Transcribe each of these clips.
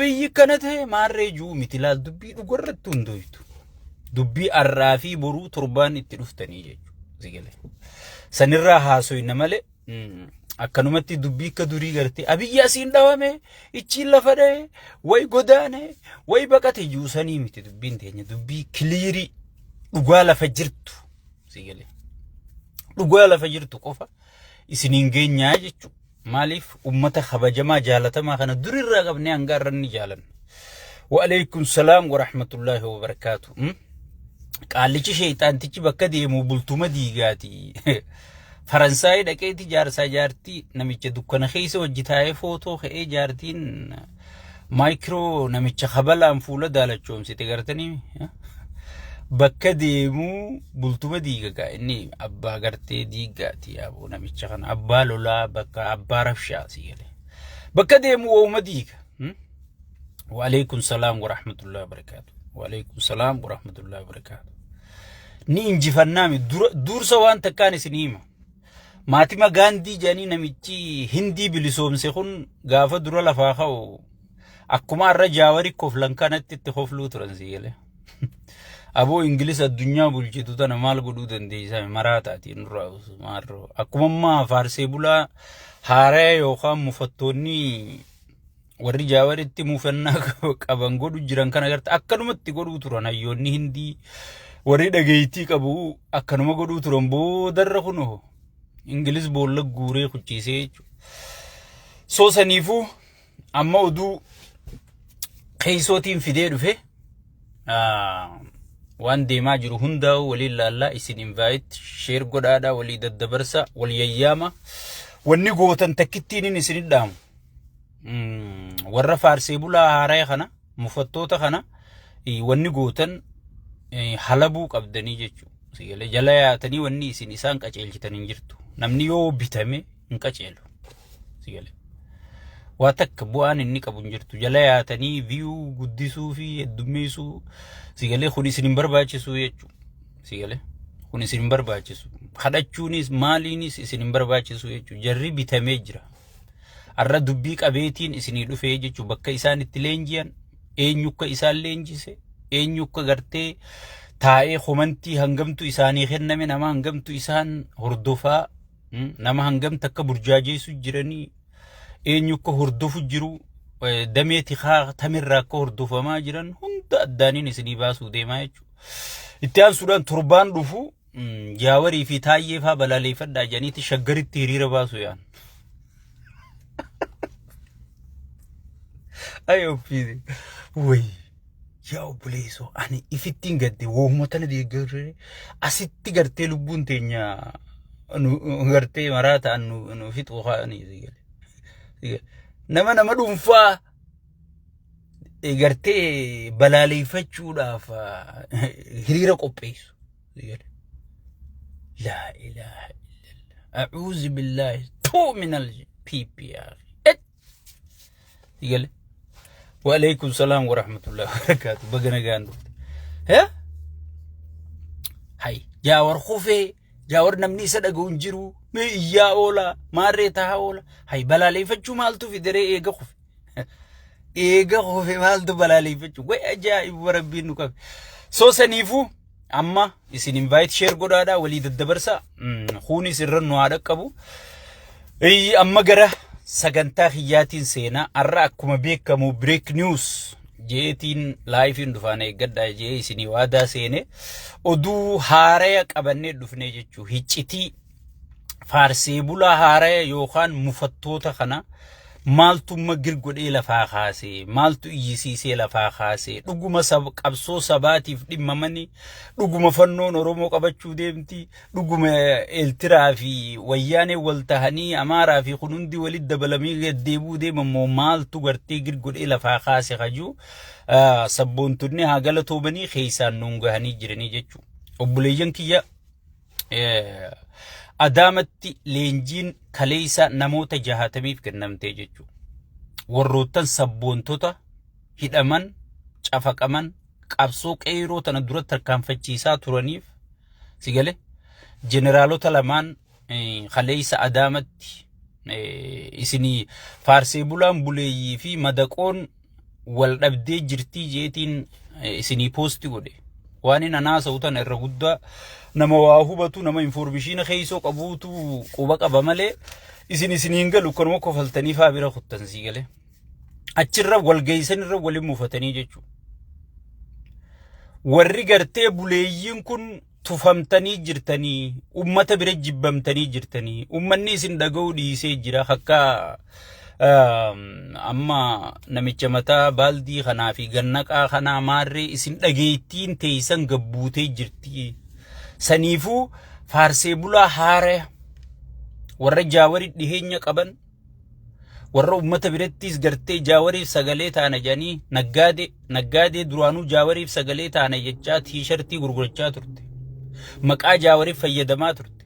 Biyyi kana ta'e maarree juu miti laal dubbii dhugarratti hundooytu. Dubbii arraa fi boruu torbaan itti dhuftanii jechuudha. Sigale. Sanirraa haasoyna malee akkanumatti dubbii akka durii gartee Abiyyi asiin dhawame ichiin lafa dha'e way godaane way baqate juu sanii miti dubbiin teenya dubbii kiliirii dhugaa lafa jirtu. Sigale. Dhugaa lafa jirtu qofa isiniin geenyaa jechuudha. Maaliif ummata kabajamaa jaalatamaa kana durirraa qabnee hanga har'a ni jaalanna. Wa'aleeykum salaam wa rahmatullaahi wa barakaatu. Qaallichi sheeyxaantichi bakka deemu bultuma diigaati. Faransaayii dhaqeeti jaarsaa jaartii namicha dukkana keessa hojii taa'ee footoo ka'ee jaartiin maayikiroo namicha kabalaan fuula daalachoomsite gartanii bakka deemu bultuma diiga gaa inni abbaa gartee diigaati yaaboo namicha kana abbaa lolaa bakka abbaa rabshaa si galee bakka deemu wooma diiga. Waalaikum salaam warahmatullahi wabarakaatu. Waalaikum salaam warahmatullahi wabarakaatu. Ni injifannaami dursa waan takkaan isin hima. Maatima Gaandii jedhanii namichi Hindii bilisoomse kun gaafa dura lafaa ka'u akkuma har'a Jaawari koflan kanatti itti kofluu turan si galee. Aboo Ingilis addunyaa bulchitu tana maal godhuu dandeessaa maraa taati nurraa maarroo. Akkuma ammaa faarsee bulaa haaraya yookaan mufattoonni warri Jaawaritti mufannaa qaban godhu jiran kana agarta akkanumatti godhuu turan hayyoonni Hindii warri dhageettii qabu akkanuma godhuu turan boodarra kunoo Ingilis boolla guuree kuchiisee jechuudha. Soo saniifuu amma oduu keessootiin fidee dhufe waan deemaa jiru hundaa'u waliin laallaa isin invite share godhaadhaa walii daddabarsa wal yayyaama wanni gootan takkittiin inni isin dhaamu. Warra faarsee bulaa haaraya kana mufattoota kana wanni gootan halabuu qabdanii jechuudha. Sigalee jala yaatanii wanni isin isaan qaceelchitan hin jirtu. Namni yoo bitame hin qaceelu. Sigalee. Waa takka bu'aan inni qabu hin jirtu. Jala yaatanii viyuu guddisuu fi heddummeessuu sigalee kun isin hin barbaachisu jechuudha. Sigalee kun isin hin barbaachisu. Kadhachuunis maaliinis isin hin barbaachisu jechuudha. Jarri bitamee jira. Har'a dubbii qabeetiin isinii dhufee jechuun bakka isaan itti leenji'an eenyu akka isaan leenjise eenyu akka gartee taa'ee komantii hangamtu isaanii kenname nama hangamtu isaan hordofaa nama hangamta akka burjaajeessu jiranii eenyu akka hordofu jiru damee tikaa tamirraa akka hordofamaa jiran hunda addaaniin isinii baasuu deemaa jechuudha. Itti aansuudhaan torbaan dhufu Jaawarii fi Taayyee faa balaaleffadhaa jedhaniiti Shaggaritti hiriira baasu yaan. Ay offiisi. Way yaa obboleessoo ani ifittiin gadde wooma tana deeggarree asitti gartee lubbuun teenya nu gartee maraa ta'an nu fixuu kaa'anii. Nama nama dhuunfaa gartee balaaleeffachuudhaaf hiriira qopheessu. Laa ilaaha illallah. A'uuzu billaahi tuu minal PP yaa akhi. Gale. Waalaikum salaam wa rahmatullahi wa barakaatu. Baga nagaan dhufte. Hee? Hay Jaawar kufee Jaawar namni isa dhaga'u hin jiru. Mee iyyaa oola maarree tahaa oola. Hay balaaleeffachuu maaltu fideree eega kufe. Eega kufe maaltu balaaleeffachuu. Way ajaa'iba rabbiin nu qabe. So saniifuu amma isin invite share godhaadhaa walii daddabarsa. Kuunis irra nu haa dhaqqabu. Amma gara sagantaa kiyyaatiin seenaa har'a akkuma beekamu break news jeetiin laayifiin dhufaan eeggadhaa jee isinii waadaa seene oduu haaraya qabannee dhufnee jechuu hiccitii faarsee bulaa haaraya yookaan mufattoota kana maaltu magir godhee lafaa kaasee maaltu iyyisiisee lafaa kaasee dhuguma qabsoo sabaatiif dhimmamanii dhuguma fannoon Oromoo qabachuu deemti dhuguma Eeltiraa fi wayyaanee wal tahanii Amaaraa fi kun hundi walitti dabalamee gad deebi'uu deema immoo maaltu gartee gir godhee lafaa kaase kajuu sabboontonni haa galatoomanii keessaan nuun gahanii jiranii jechuudha. Obboleeyyan kiyya Adaamatti leenjiin kaleessa namoota jahatamiif kennamtee jechuudha. Warroottan sabboontota hidhaman, cafaqaman, qabsoo qeeroo tana dura tarkaanfachiisaa turaniif si gale jeneraalota lamaan kaleessa Adaamatti isinii faarsee bulaan buleeyyii fi madaqoon Wal dhabdee jirtii jeetiin isinii post godhe. Waan inni haasa'u tana irra guddaa nama waa hubatu, nama information keessoo qabuutu quba qaba malee, isin isiniin galu, kanuma kofaltanii faa bira kuttan, sii galee. Achirra wal geessan irra waliin mufatanii jechuudha. Warri gartee buleeyyiin kun tufamtanii jirtanii, ummata bira jibbamtanii jirtanii, ummanni isin dhaga'uu dhiisee jira. Akka amma namicha mataa baaldii kanaa fi gannaqaa kanaa maarree isin dhageettiin teessan gabbuutee jirti. Saniifuu faarsee bulaa haara, warra Jaawarii dhiheenya qaban, warra ummata birattis gartee Jaawariif sagalee taana jedhanii, naggaadee naggaadee duraanuu Jaawariif sagalee taana jechaa T-shirtii gurgurachaa turte. Maqaa Jaawariif fayyadamaa turte.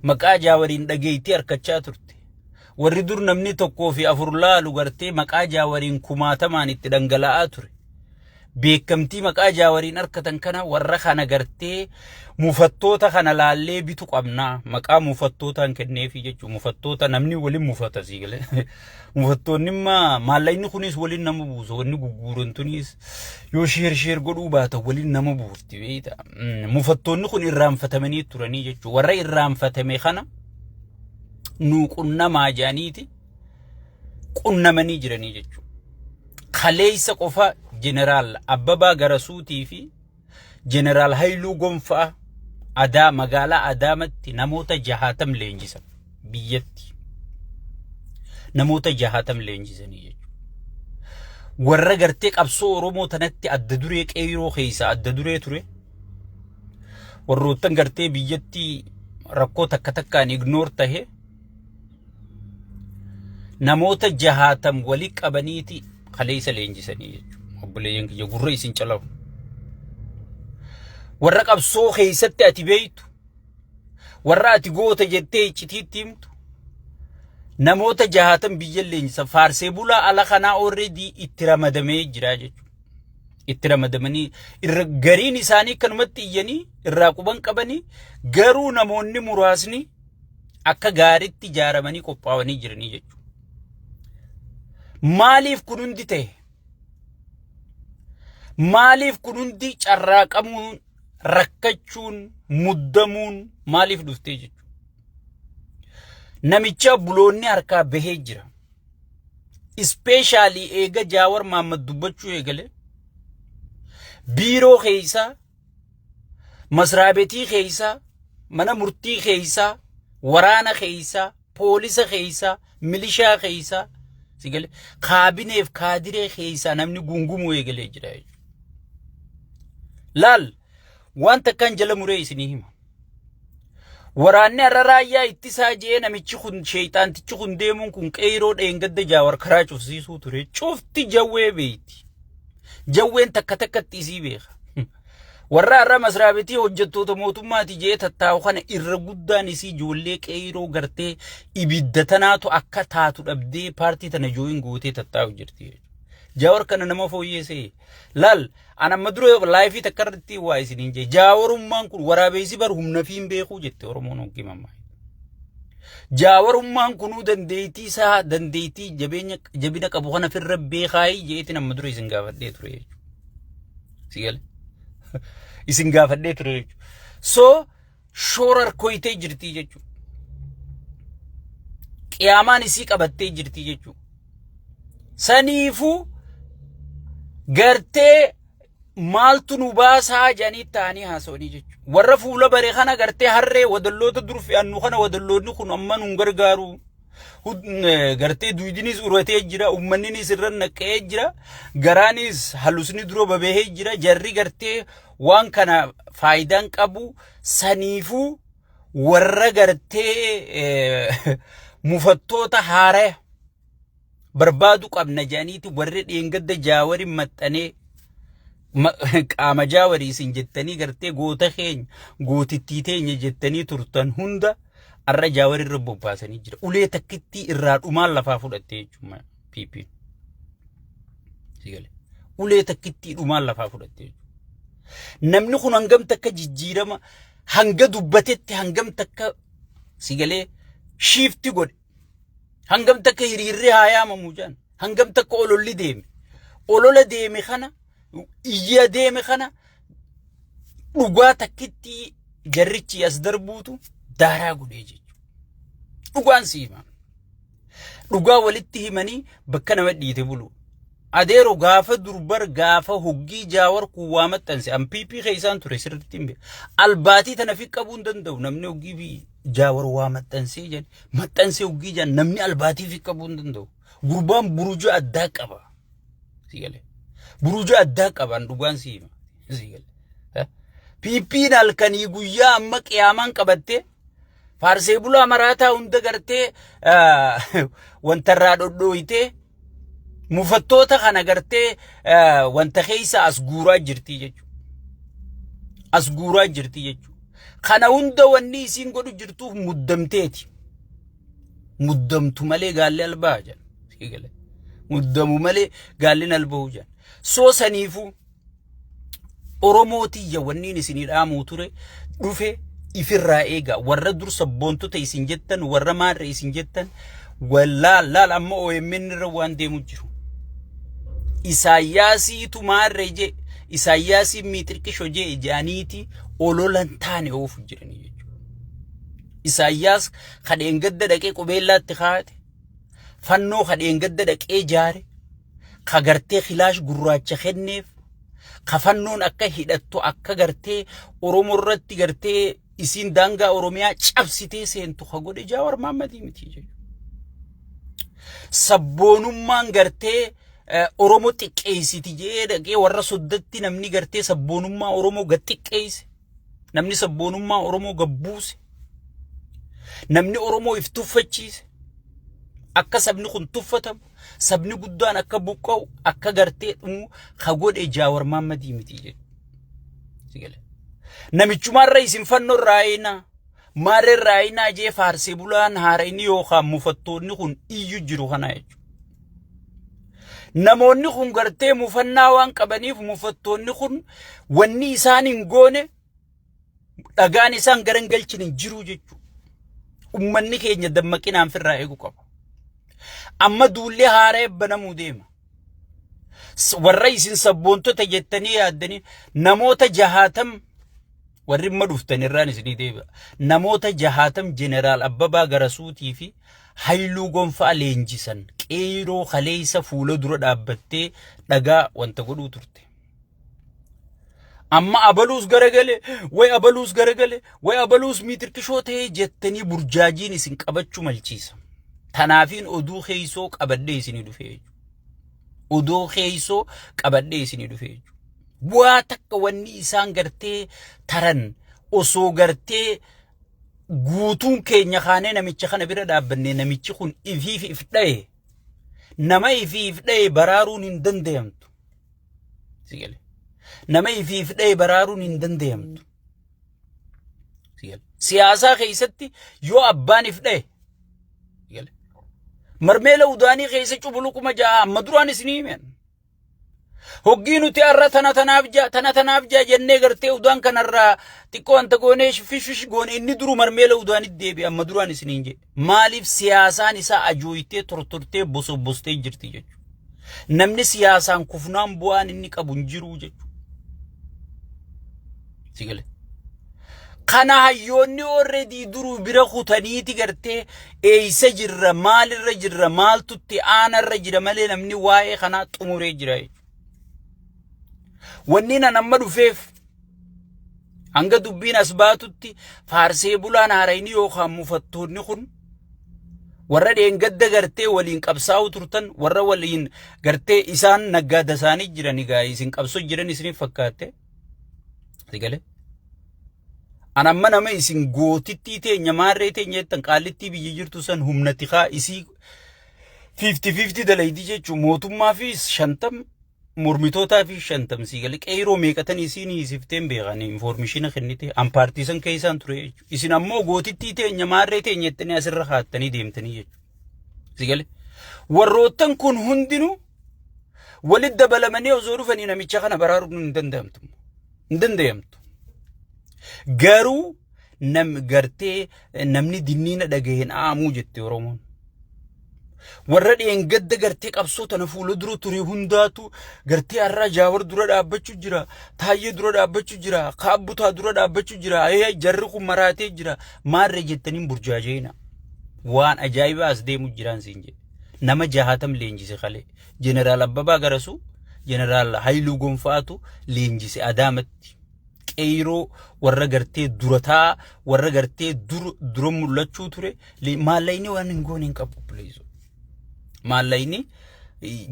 Maqaa Jaawariin dhageettii harkachaa turte. Warri dur namni tokkoo fi afur laalu gartee maqaa Jaawariin kumaatamaan itti dhangala'aa ture. Beekamtii maqaa Jaawariin harkatan kana, warra kana gartee mufattoota kana laallee bitu qabnaa. Maqaa mufattootaan kenneefi jechuudha. Mufattoota namni waliin mufata, sii galee. Mufattoonni immoo maallaqni kunis waliin nama buusa. Wanni gugguuran tunis yoo share share godhuu baata waliin nama buufti, beekta. Mufattoonni kun irraanfatamanii turanii jechuudha. Warra irraanfatame kana nuu qunnamaa jedhaniiti qunnamanii jiranii jechuudha. Kaleessa qofa Jeneraal Abbabaa Garasuutii fi Jeneraal Haayiluu Gonfaa adaa magaalaa Adaamatti namoota 60 leenjisan biyyatti. Namoota 60 leenjisanii jechuudha. Warra gartee qabsoo Oromoo tanatti adda duree, qeeroo keessa adda duree ture. Warroottan gartee biyyatti rakkoo takka takkaan ignore tahe namoota 60 walii qabaniiti kaleessa leenjisanii jechuudha. Obboleeyyan kiyya, gurra isin calawu. Warra qabsoo keessatti ati beeytu, warra ati goota jettee iccitiitti himtu, namoota 60 biyya leenjisan. Faarsee bulaa ala kanaa already itti ramadamee jira jechuudha. Itti ramadamanii irra gariin isaanii kanumatti iyyanii irraa quban qabanii, garuu namoonni muraasni akka gaariitti ijaaramanii qophaa'anii jiranii jechuudha. Maaliif kun hundi ta'e? Maaliif kun hundi carraaqamuun, rakkachuun, muddamuun maaliif dhuftee jechuudha? Namicha buloonni harkaa bahee jira. Especially eega Jaawar Mahammad dubbachuu eegale, biiroo keessaa, masraabetii keessaa, mana murtii keessaa, waraana keessaa, poolisa keessaa, milishaa keessaa, sigale kaabineef kaadiree keessaa namni gungumuu eegalee jira jechuudha. Laal, waan takkaan jala muree isinii hima. Waraanni har'a raayyaa ittisaa jee namichi kun, sheeyxaantichi kun deemuun kun, qeyroo dheengadda Jaawar karaa cufsiisuu ture. Cufti jawwee beeyti. Jawween takka takkatti isii beeka. Warra har'a masraabetii hojjettoota mootummaati jee tattaa'u kana irra guddaan isii ijoollee qeyroo gartee ibidda tanaatu akka taatu dhabdee paartii tana join gootee tattaa'u jirti. Jaawar kana nama fooyyessee. Laal, an amma dura live takka irratti waa isiniin jee, Jaawarummaan kun waraabeessi bar humna fi hin beekuu jette Oromoon hoggii mammaa. Jaawarummaan kunuu dandeettii isaa, dandeettii jabeenya jabina qabu kana firra beekaayii jeetiin amma dura isin gaafadhee ture jechuudha. Si gale? Isin gaafadhee ture jechuudha. So shoorar koyitee jirtii jechuudha. Qiyaamaan isii qabattee jirtii jechuudha. Saniifuu gartee maaltu nu baasaa jedhanii ta'anii haasa'anii jechuudha. Warra fuula bare kana gartee harree wadalloota dur fe'annu kana, wadalloonni kun amma nun gargaaru. Gartee duudinis uratee jira, uummanninis irra naqee jira, garaanis halusni dura babahee jira. Jarri gartee waan kana faayidaan qabu. Saniifuu warra gartee mufattoota haaraa barbaadu qabna jedhaniiti warri dheengadda Jaawarin maxxanee, qaama Jaawarii isin jettanii gartee goota keenya, gootittii teenya jettanii turtan hunda arra Jaawarii irra bobbaasanii jira. Ulee takkittii irraa dhumaan lafaa fudhattee jechuudha PP. Ulee takkittii dhumaan lafaa fudhattee jechuudha. Namni kun hangam takka jijjiirama, hanga dubbatetti hangam takka sigalee shift godhe. Hangam takka hiriirri haa yaamamu jedhan. Hangam takka ololli deeme. Olola deeme kana, iyya deeme kana, dhugaa takkitti jarrichi as darbuutu daaraa godhee jechuudha. Dhugaan si hima. Dhugaa walitti himanii bakka nama dhiite bulu. Adeero gaafa durbar gaafa hoggii Jaawar kun waa maxxanse an PP keessaan ture sirriitti hin beeku. Albaatii tana fi qabuu hin danda'u namni hoggii fi Jaawar waa maxxansee jedhan maxxansee hoggii jedhan namni albaatii fi qabuu hin danda'u. Gurbaan buruja addaa qaba. Si galee. Buruja addaa qaba an dhugaan si hima. Si galee. PP'n halkanii guyyaa amma qiyaamaan qabattee faarsee bulaa maraataa hunda gartee wanta irraa dhodhooytee mufattoota kana gartee wanta keessa as guuraa jirti jechuudha. As guuraa jirti jechuudha. Kana hunda wanni isiin godhu jirtuuf muddamteeti. Muddamtu malee gaalli albaa jedha. Muddamu malee gaalli alba'u jedha. Soo saniifuu Oromoo tiyya wanniin isinii dhaamuu ture dhufe ifirraa eega. Warra dur sabboontota isin jettan, warra maarre isin jettan, wallaal laal amma OMN irra waan deemu jiru. Isaayyaasiitu maarre jee, Isaayyaasiin miixirqisho jee jedhaniiti ololan taane oofu jiranii jechuudha. Isaayyaas kadheen gadda dhaqee qubeellaatti kaa'ate, fannoo kadheen gadda dhaqee jaare, ka gartee kilaash gurraacha kenneef, ka fannoon akka hidhattu akka gartee Oromoo irratti gartee isiin daangaa Oromiyaa cabsitee seentu ka godhe Jaawar Mahammadii miti jechuudha. Sabboonummaan gartee Oromoo xiqqeessiti jedhee dhaqee warra soddatti namni gartee sabboonummaa Oromoo gad xiqqeesse. Namni sabboonummaa Oromoo gad buuse. Namni Oromoo if tuffachiise. Akka sabni kun tuffatamu, sabni guddaan akka buqqa'u, akka gartee dhumu ka godhe Jaawar Mahammadii miti jechuudha. Namichumarra isin fannoo irraa eenaa. Maarree irraa eenaa jee faarsee bulaan haarayni yookaan mufattoonni kun iyyu jiru kana jechuudha. Namoonni kun gartee mufannaa waan qabaniif mufattoonni kun wanni isaan hin goone dhagaan isaan garan galchin hin jiru jechuudha. Ummanni keenya dammaqinaan firraa eeguu qaba. Amma duullee haaraa banamuu deema. Warra isin sabboontota jettanii yaaddanii namoota jahaatam warri imma dhuftan irraan isinii deebi'a. Namoota jahaatam Jeneraal Abbabaa Garasuutii fi Hayluu Gonfaa leenjisan qeeroo kaleessa fuula dura dhaabbattee dhagaa wanta godhuu turte. Amma abaluus garagale, way abaluus garagale, way abaluus miitirkishoo ta'ee jettanii burjaajiin isin qabachuu malchiisa. Tanaafiin oduu keeysoo qabadhee isinii dhufee jechuudha. Oduu keeysoo qabadhee isinii dhufee jechuudha. Bu'aa takka wanni isaan gartee taran osoo gartee guutuun keenya kaanee namicha kana bira dhaabbannee namichi kun ifiif if dha'e, nama ifiif dha'e baraaruun hin danda'amtu. Si gale. Nama ifiif dha'e baraaruun hin danda'amtu. Si gale. Siyaasaa keessatti yoo abbaan if dha'e. Si gale. Marmeela udaanii keessa cubuluquma ja'a amma duraan isinii himen. Hoggii nuti har'a tana tanaaf ja'a tana tanaaf ja'a jennee gartee udaan kanarraa xiqqoo wanta goonee fish goone inni duru marmeela udaanitti deebi'e amma duraan isiniin jedhe. Maaliif siyaasaan isaa ajooytee tortortee bosobbostee jirti jechuudha. Namni siyaasaan kufnaan bu'aan inni qabu hin jiru jechuudha. Si gale. Kana hayyoonni already duruu bira kutaniiti gartee eeysa jirra, maalirra jirra, maaltutti aanarra jira malee namni waa'ee kanaa xumuree jira jechuudha. Wanni nan amma dhufeef hanga dubbiin as baatutti faarsee bulaan haarayni yookaan mufattoonni kun warra dheengadda gartee waliin qabsaa'uu turtan, warra waliin gartee isaan naggaada isaanii jiran egaa isin qabsoo jiran isiniif fakkaatte. Si galee? An amma nama isin gootittii teenya maarree teenya jettan qaallittii biyya jirtu san humna tikaa isii 50-50 dalaydi jechuun mootummaa fi 50 mormitootaa fi 50 sii galee qeyroo meeqatan isiin hiisifteen beekan infoormishiina kennite an paartii san keessaan ture jechuudha. Isin ammoo gootittii teenya maarree teenya jettanii asirra kaattanii deemtanii jechuudha. Si galee warroottan kun hundinuu walitti dabalamanii osoo dhufanii namicha kana baraaruun hin danda'amtu. Hin danda'amtu. Garuu nam gartee namni dinniina dhagaheen aamuu jette Oromoon. Warra dheengadda gartee qabsoo tana fuula dura ture hundaatu gartee har'aa Jaawar dura dhaabbachuu jira, Taayyee dura dhaabbachuu jira, Kaabbutaa dura dhaabbachuu jira, ee jarri kun maraatee jira. Maarree jettaniin burjaajeena. Waan ajaa'ibaa as deemu jiraan siin jedhe. Nama 60 leenjise kalee. Jeneraal Abbabaa Garasuu, Jeneraal Haayiluu Gonfaatu leenjise Adaamatti. Qeeyroo warra gartee durataa warra gartee dura mul'achuu ture maallaqni waan hin goone hin qabu please. Maallaqni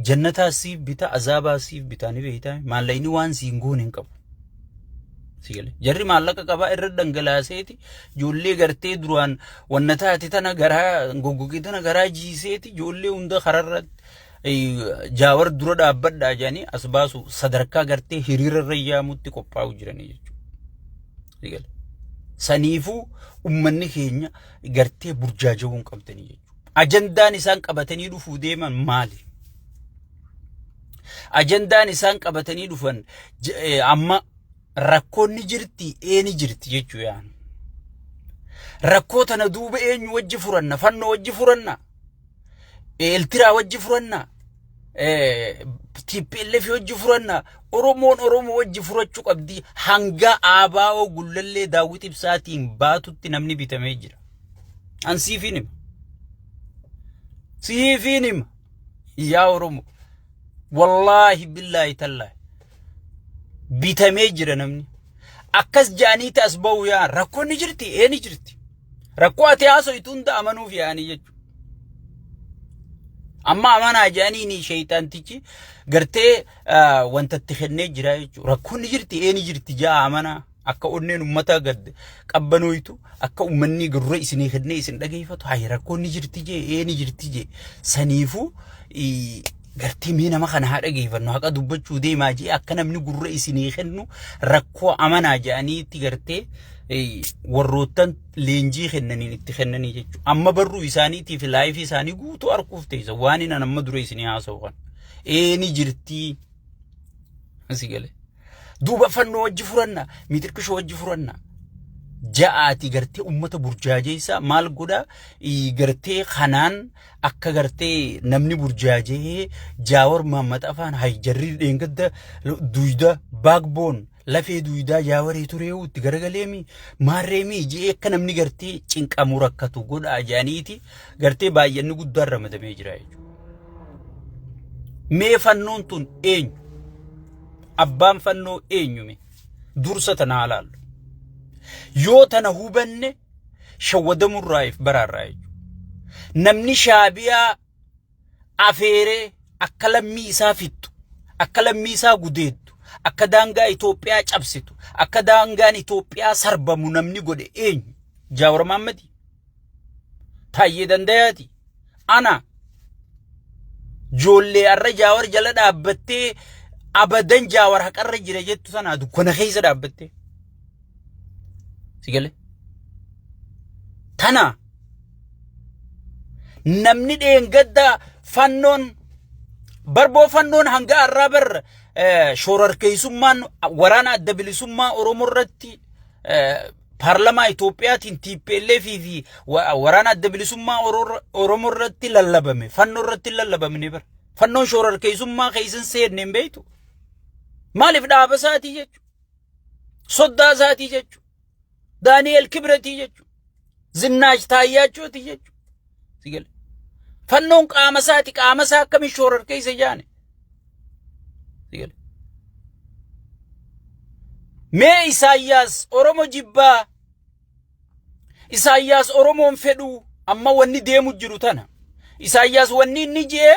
jannataa siif bita, azaabaa siif bitaa, ni beektaa, maallaqni waan siin goone hin qabu. Sigale jarri maallaqa qabaa irra dhangalaaseeti ijoollee gartee duraan wanna taate tana garaa goggogee tana garaa jiiseeti ijoollee hunda kararratti Jaawar dura dhaabbadhaa jedhanii as baasu, sadarkaa gartee hiriira irra yaamutti qophaa'u jiranii jechuudha. Saniifuu ummanni keenya gartee burjaaja'uu hin qabdanii jechuudha. Ajandaan isaan qabatanii dhufuu deeman maali? Ajandaan isaan qabatanii dhufan amma rakkoon ni jirti, ee ni jirti jechuu yaanu. Rakkoo tana duuba eenyu wajji furanna? Fannoo wajji furanna? Eeltiraa wajji furanna? TPLF wajji furanna? Oromoon Oromoo wajji furachuu qabdi. Hanga ABO Gullallee Daawwit Ibsaatiin baatutti namni bitamee jira. An siifiin hima. Siifiin hima. Yaa Oromoo. Wallaahi billaahi tallaahi. Bitamee jira namni. Akkas ja'aniiti as ba'u yaa rakkoon ni jirti, ee ni jirti. Rakkoo ati haasoytu hunda amanuuf yaa'anii jechuudha. Amma amanaa jedhanii ni sheeyxaantichi gartee wanta itti kennee jira jechuudha. Rakkoon ni jirti, ee ni jirti ja'a amanaa. Akka onneen uummataa gad qabbanooytu, akka uummanni gurra isinii kennee isin dhageeffatu, hayi rakkoon ni jirti jee, ee ni jirti jee. Saniifuu gartee mee nama kana haa dhageeffannu, haqa dubbachuu deemaa jee, akka namni gurra isinii kennu rakkoo amanaa jedhaniitti gartee warroottan leenjii kennaniin itti kennanii jechuudha. Amma barruu isaaniitii fi laayifii isaanii guutuu arguuf teessa waan inni amma dura isinii haasa'u kana. Ee ni jirtii. Asi galee. Duuba fannoo wajji furanna, miixirqishoo wajji furanna. Ja'aati gartee uummata burjaajeessaa maal godhaa gartee kanaan akka gartee namni burjaajee Jaawar Mahammad afaan hay jarri dheengadda duyda baakboon lafee duydaa Jaawaree tureewu itti garagaleemi maarreemi je'ee akka namni gartee cinqamu rakkatu godhaa jedhaniiti gartee baay'anni guddaan ramadamee jira jechuudha. Mee fannoon tun eenyu? Abbaan fannoo eenyu mee? Dursa tana haa laallu. Yoo tana hubanne shawwadamurraa if baraarraa jechuudha. Namni Shaabiyaa afeeree akka lammii isaa fixxu, akka lammii isaa gudeeddu, akka daangaa Itoophiyaa cabsitu, akka daangaan Itoophiyaa sarbamu namni godhe eenyu? Jaawar Mahaammadi? Taayyee Dandayaati? Ana? Joollee har'a Jaawar jala dhaabbattee abadan Jaawar haqarra jira jettu sana dukkana keessa dhaabbattee. Si galee? Tana namni dheengadda fannoon barboo fannoon hanga har'aa bar shoorarkeessummaan waraana Adda Bilisummaa Oromoo irratti paarlamaa Itoophiyaatiin TPLF fi waraana Adda Bilisummaa Oromoo irratti lallabame, fannoo irratti hin lallabamne bara. Fannoon shoorarkeessummaa keessa hin seenne, hin beektu. Maaliif? Dhaaba isaatii jechuudha. Soddaa isaatii jechuudha. Daani'eel Kibratii jechuudha. Zinnaash Taayyaachooti jechuudha. Si gale. Fannoon qaama isaati, qaama isaa akkamiin shoorarkeessa jaane. Si gale. Mee Isaayyaas Oromo jibbaa, Isaayyaas Oromoon fedhuu, amma wanni deemu jiru tana. Isaayyaas wanni inni jee,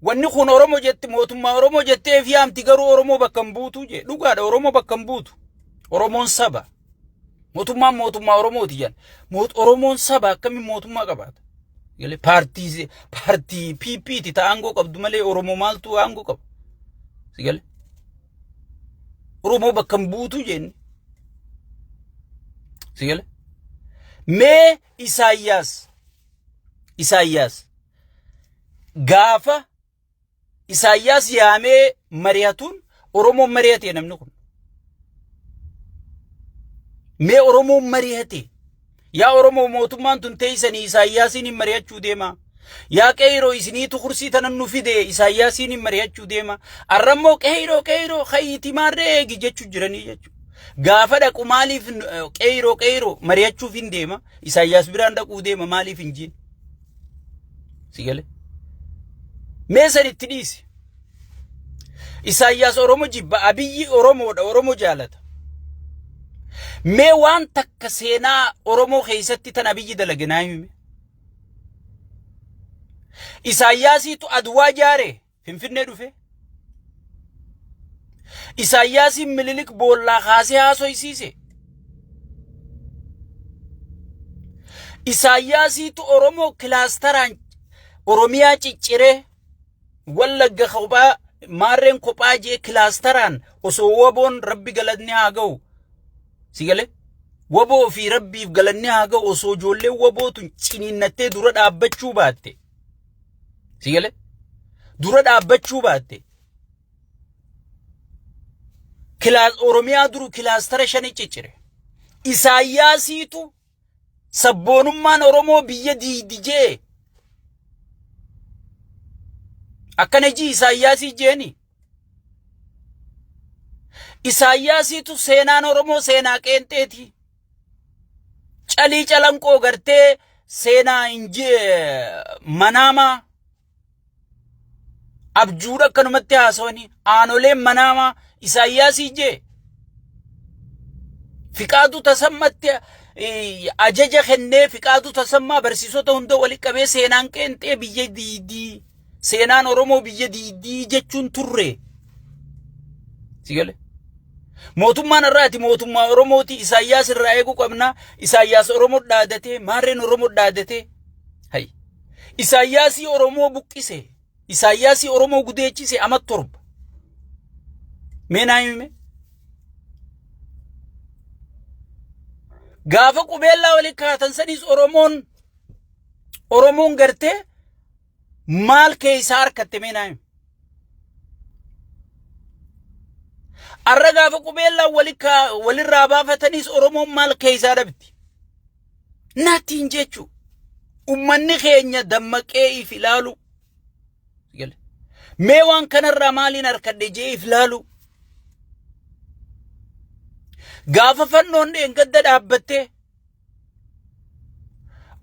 wanni kun Oromo jetti, mootummaa Oromoo jettee fi yaamti, garuu Oromoo bakka hin buutu jee. Dhugaadha, Oromoo bakka hin buutu. Oromoon saba. Mootummaan mootummaa Oromooti jedhan. Oromoon saba akkamiin mootummaa qabaata? Paartii paartii PPti ta aangoo qabdu malee Oromoo maaltu aangoo qaba? Si galee? Oromoo bakka hin buutu jenne. Si galee? Mee Isaayyaas gaafa Isaayyaas yaamee mari'atuun Oromoon mari'ate namni kun. Mee Oromoon mari'ate. Yaa Oromoo, mootummaan tun teessanii Isaayyaasiin hin mari'achuu deema. Yaa qeeyroo isiniitu kursii tanan nu fide Isaayyaasiin hin mari'achuu deema. Arrammoo qeeyroo qeeyroo ka'iiti maarree eegi jechuu jiranii jechuudha. Gaafa dhaqu maaliif qeeyroo qeeyroo mari'achuuf hin deema. Isaayyaas biraan dhaquu deema maaliif hin jiin. Si galee? Mee san itti dhiisi. Isaayyaas Oromo jibba Abiyyi Oromoodha Oromo jaalata. Mee waan takka seenaa Oromoo keessatti tan Abiyyi dalage naa himi. Isaayyaasiitu Adwaa jaare Finfinnee dhufe. Isaayyaasiin Minilik boollaa kaasee haasoysiise. Isaayyaasiitu Oromoo kilaastaraan Oromiyaa cicciree Wallagga kophaa maarreen kophaa jee kilaastaraan osoo waboon rabbi galanni haa ga'u. Si galee? Waboo fi rabbiif galanni haa ga'u osoo ijoolleen waboo tun ciniinnattee dura dhaabbachuu baatte. Si galee? Dura dhaabbachuu baatte. Kilaas Oromiyaa duru kilaastara shani ciccire. Isaayyaasiitu Sabboonummaan Oromoo biyya diigdi jee. Akkana jii Isaayyaasii jeeni. Isaayyaasiitu seenaan Oromoo seenaa qeenxeeti. Calii calanqoo gartee seenaa manaamaa abjuudha akkanumatti haasawanii aanoleen manaamaa Isaayyaasii jee. Fiqaaduu Tasammatti ajaja kennee Fiqaaduu Tasammaa barsiisota hunda walitti qabee seenaan qeenxee biyya diidii seenaan Oromoo biyya diidii jechuun turre. Si gale? Mootummaan irraati mootummaa Oromooti Isaayyaas irraa eeguu qabna. Isaayyaas Oromoo dhaadatee maarreen Oromoo dhaadatee. Hay. Isaayyaasii Oromoo buqqise. Isaayyaasii Oromoo gudeechise ama 7. Mee naa himi. Gaafa qubeellaa wali kaatan saniis Oromoon gartee maal keessaa harkatte mee naa himi. Arra gaafa qubeellaa walirraa baafataniis Oromoon maal keessaa dhabdi. Nothing jechuu. Ummanni keenya dammaqee if ilaalu. Mee waan kanarraa maaliin harkadhe jee if ilaalu. Gaafa fannoon dheengadda dhaabbattee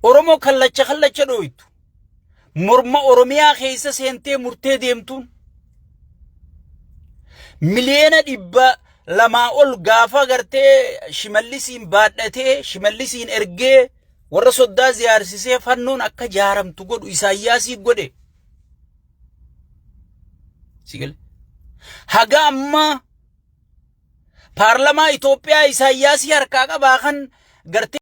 Oromoo kallacha kallacha dhooytu morma Oromiyaa keessa seentee murtee deemtuun 200,000,000 ol gaafa gartee Shimallisiin baadhatee Shimallisiin ergee warra soddaa ziyaarsisee fannoon akka jaaramtu godhu Isaayyaasii godhe. Si gale? Haga ammaa paarlamaa Itoophiyaa Isaayyaasii harkaa qabaa kan gartee